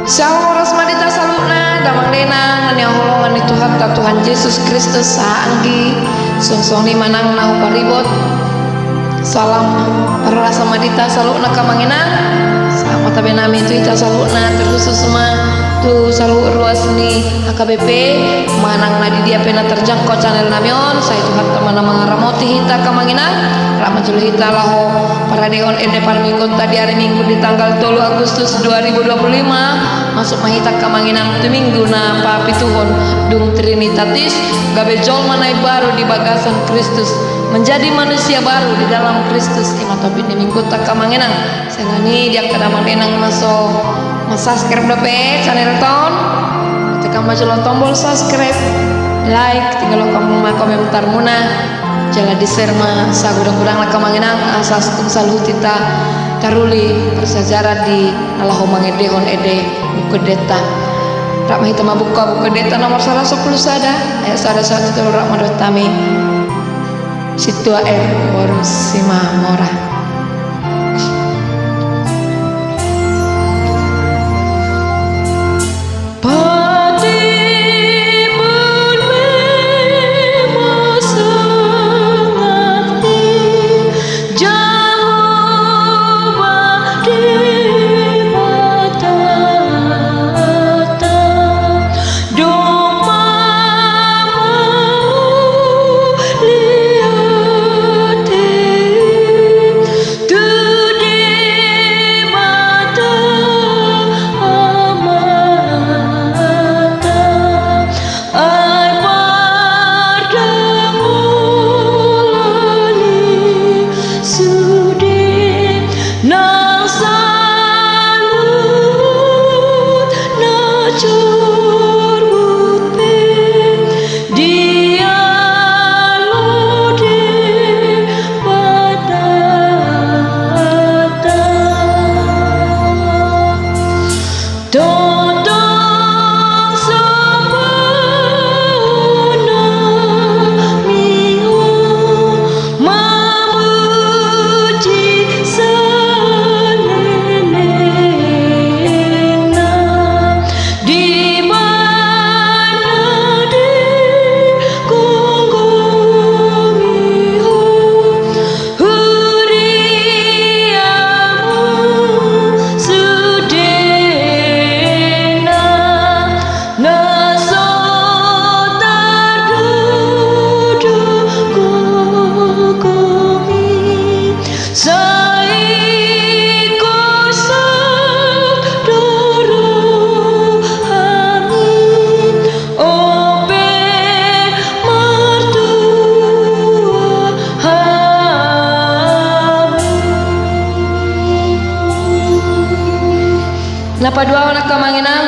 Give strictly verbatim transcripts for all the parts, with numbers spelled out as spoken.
Salam horas ma di hita saluhutna, damang dainang na hinaholongan ni Tuhanta Tuhan Jesus Kristus, sahat anggi, suang songon i ma nang na huparibot. Salam marhoras ma di hita saluhutna angka amang inang. Sahat ma tabe nami tu hita saluhutna, terkhusus ma tu saluhut ruas ni H K B P, manang na di dia pe na terjangkau channel nami on, sai Tuhanta ma na mangaramoti hita angka amang inang. Rap ma jolo hita laho paradehon ende parmingguonta di ari Minggu di tanggal tolu Agustus dua ribu dua puluh lima, masuk ma hita angka amang inang tu Minggu na papituhon, dung Trinitatis, gabe jolma na imbaru di bagasan Kristus, menjadi manusia baru di dalam Kristus, i ma topik ni Mingguta angka amang inang. Sai nang di angka damang dainang na so mansubscribe dope channelta on, tekan ma jolo tombol subscribe, like, tinggalhon hamu ma komentarmuna, jala di-share ma sagudang-gudangna angka amang inang, asa tung saluhut hita taruli parsiajaran di na laho mangendehon ende Buku Endenta. Rap ma hita mambuka Buku Endenta nomor sada ratus sampulu sada, ayat sada sahat tu tolu, rap ma dohot hami. Sintua R. boru Simamora. Sude nang saluhut na jorbut pe, dialode patata. Tongtong sombahonami on, mamuji salelengna, di bana digomgomi on. Huriamu sudena na so tardudu gomgomi, sai ingkon sahat do rohami. Ope martua hami. Na paduahon angka amang inang,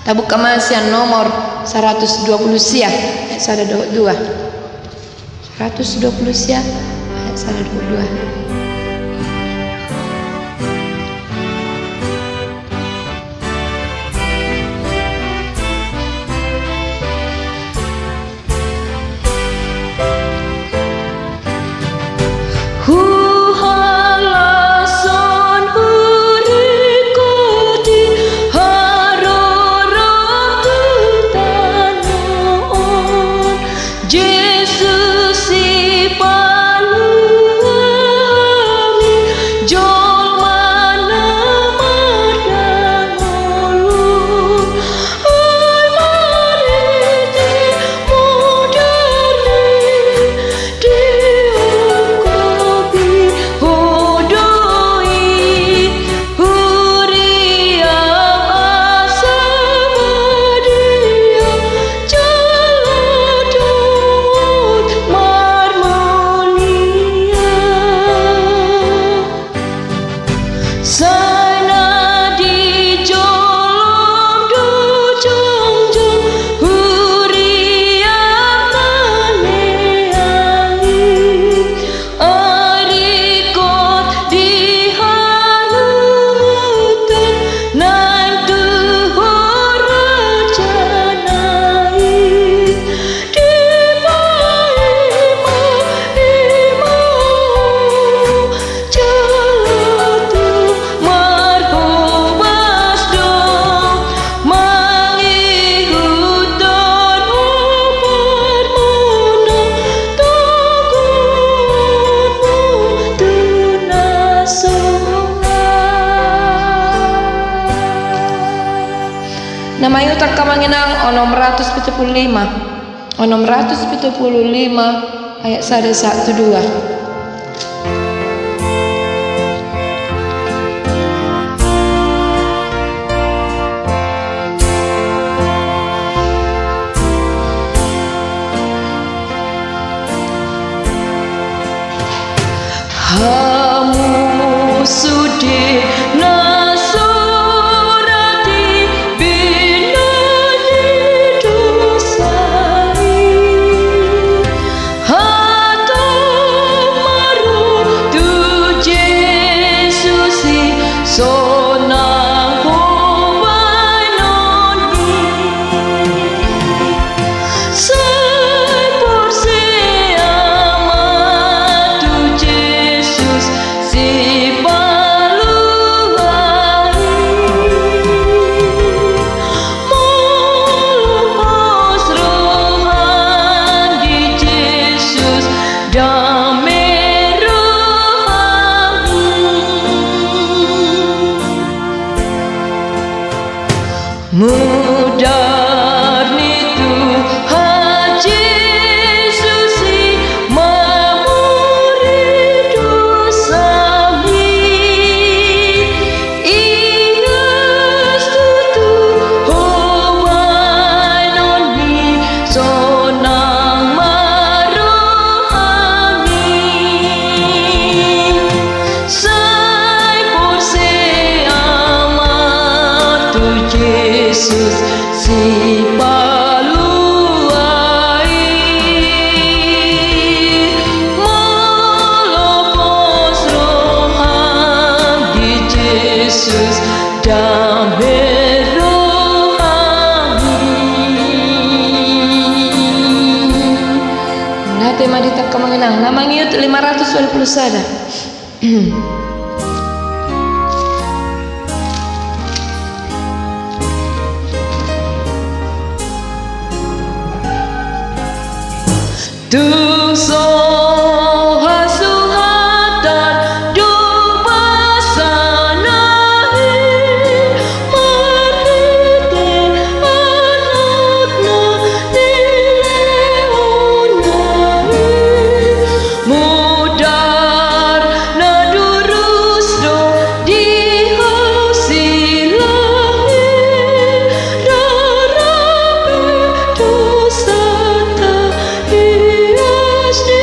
tabuka ma sian nomor saratus dua pulu sia, ayat sada dohot dua. Saratus dua pulu sia, ayat sada dohot dua. Huhalashon huripku di haroro tu tano on, Jesus Sipalua Na mangihut angka amang inang onom ratus pitu pulu lima. Onom ratus pitu pulu lima ayat sada sahat tu dua. Hamu sude na so ra dibinani dosa i, hatop ma ro tu Jesus i, sonang ho baenon i. Sai porsea ma tu Jesus Sipalua i. Molo pos roham di Jesus, dame roham i. Mudar ni Tuhan Jesus i mamuri dosami. Ias tutu ho baenon i, sonang ma rohami. Sai porsea ma tu Jesus Sipalua i. Molo pos roham di Jesus, dame rohami. Mauliate ma di angka amang inang. Na mangihut lima ratus dua pulu sada. Tung so hasuhatan do basana i, marhite Anakna nilehonna i. Mudar na durus do di hau silang i, rara pe dosanta ias di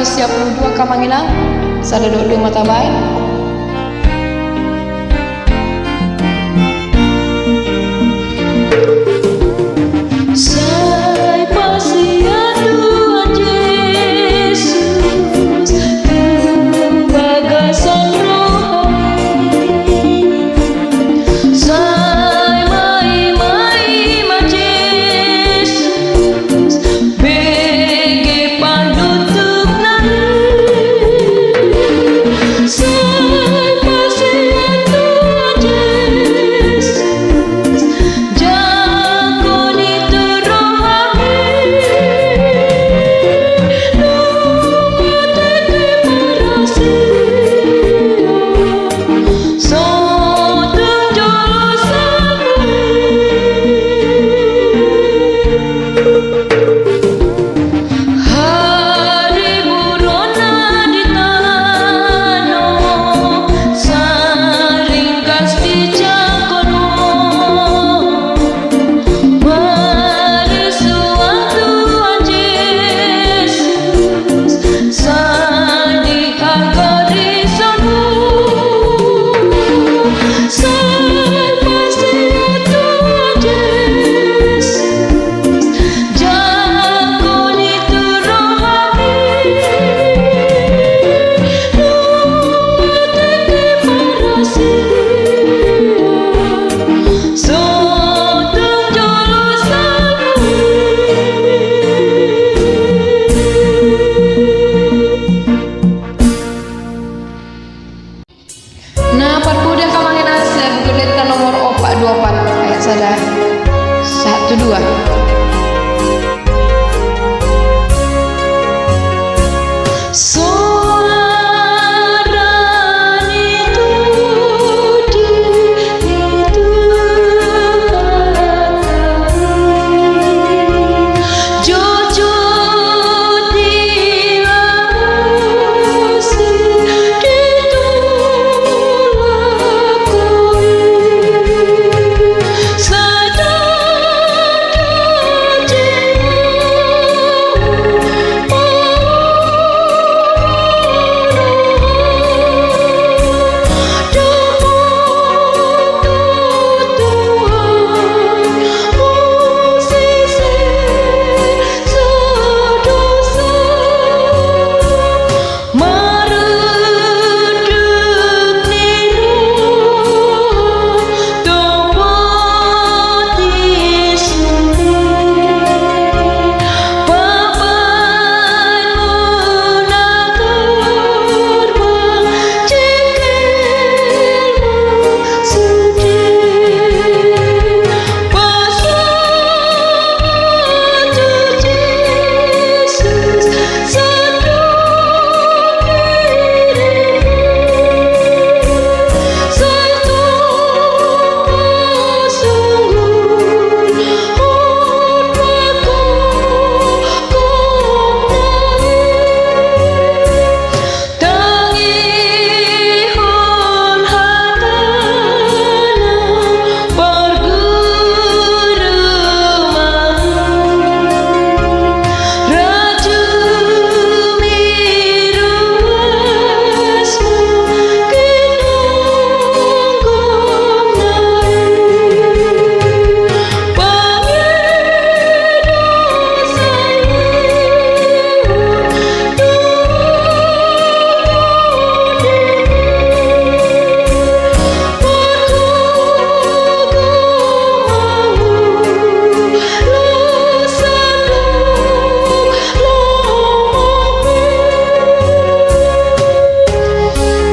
Siap dua, Amang Inang. Sada, dua, dua, ma tabaen. Sai pasian Tuhan Jesus tu bagasan rohami. Sai maima-ima Jesus, bege panutupna i. Sai pasian Tuhan Jesus, jangkon i tu rohami. Nunga tingki parasian, so tung jolo sangap i. Hariburonna di tano, sai ringgas dijangkon on. Marisuang Tuhan Jesus, sai di hagarisonmu. Sai pasian Tuhan Jesus, jangkon i tu rohami. Nunga tingki parasian, so tung jolo sangap i. Na parpudi, Amang Inang, sian Buku Ende nomor opat dua opat, ayat sada sahat tu dua. Soara ni Tuhan i, jotjot di laos i, di tulangku i. Sai tanda jinahu, Tangihon hatana parguru ma, rajumi ruasmu ginanggomna i. Pangido sai lehon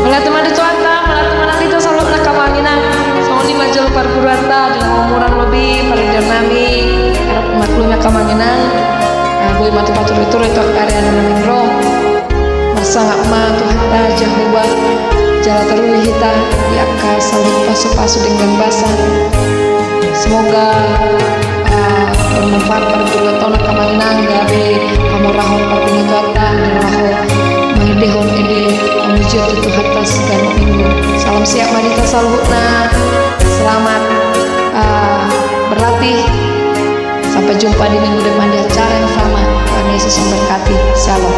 Mauliate ma di Tuhanta, mauliate ma di Tuhanta saluhutna, Amang Inang. Songon i ma jolo parguruanta, di na umur nang lobi, paradian nami, harap maklum, Amang Inang. Ah, boi ma tupa turituri tu angka ari na naeng ro. Marsangap ma Tuhanta Jahowa, jala taruli hita di angka saluhut pasupasu denggan basa. Semoga, ah, bermanfaat parguru on, Amang Inang, gabe hamorahon pardenggan Tuhanta, di na laho mangalehon ende pamujion tu Tuhanta siganup minggu. Salam sehat ma di hita saluhutna. Selamat, ah, berlatih. Sampai jumpa di minggu depan di acara yang sama. Tuhan Yesus memberkati. Shalom.